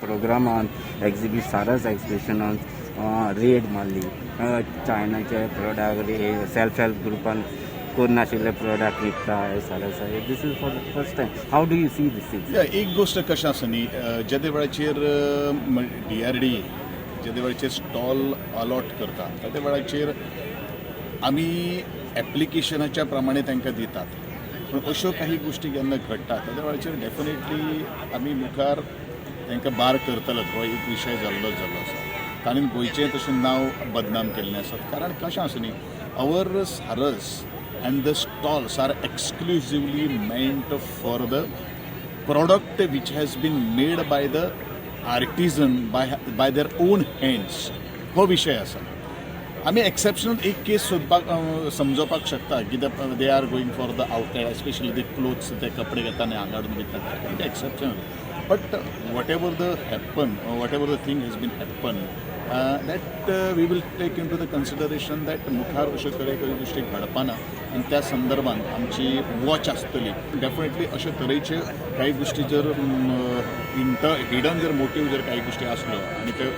प्रोग्रामान exhibit सारस एक्झिबिशनान red मारली. चायनाचे product self help ग्रुपान करनाशिल्ले प्रोडक्ट विकता हे सारस. This is for the first time. How do you see this is? या, एक गोश्ट कशें आसा न्ही, जेदे वेळाचेर डीआरडीए जेदे वेळाचेर स्टॉल अलॉट करता, त्या वेळाचेर आमी एप्लिकेशनाच्या प्रमाणे तांकां दितात. पूण अश्यो काही गोश्टी जेन्ना घडटा, त्या वेळाचेर डेफिनेटली आमी मुखार तांकां बार करतलेच. हो एक विशय जाल्लो आसा. ताणें गोंयचें तशें नांव बदनाम केल्लें आसा. कारण कशें आसा न्ही, our Saras and the stalls are exclusively meant for the product which has been made by the artisan by their own hands. हो विशय आसा. आमी एक्सेप्शनल एक केस सोदपाक समजोवपाक शकता, कित्याक they are going for the outlet, especially the clothes. ते कपडे घेता आनी हांगा हाडून विकतात, ते exceptional. But whatever the happen, whatever the thing has been happen, that we will take into the consideration that मुखार अश्यो तरेचे गोश्टी घडपाना आनी त्या संदर्भात आमची वॉच आसतली. डेफिनेटली अशे तरेचे काही गोश्टी जर इंटर हिडन जर मोटीव जर काही गोश्टी आसल्यो आनी त्यो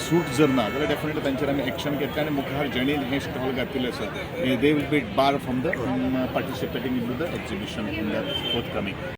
सूट जर ना जाल्यार डेफिनेटली तांचेर आमी एक्शन घेतले आनी मुखार जेणी हें स्टॉल घातिल्लें आसा, they will be bar from the participating in to the exhibition in the forthcoming.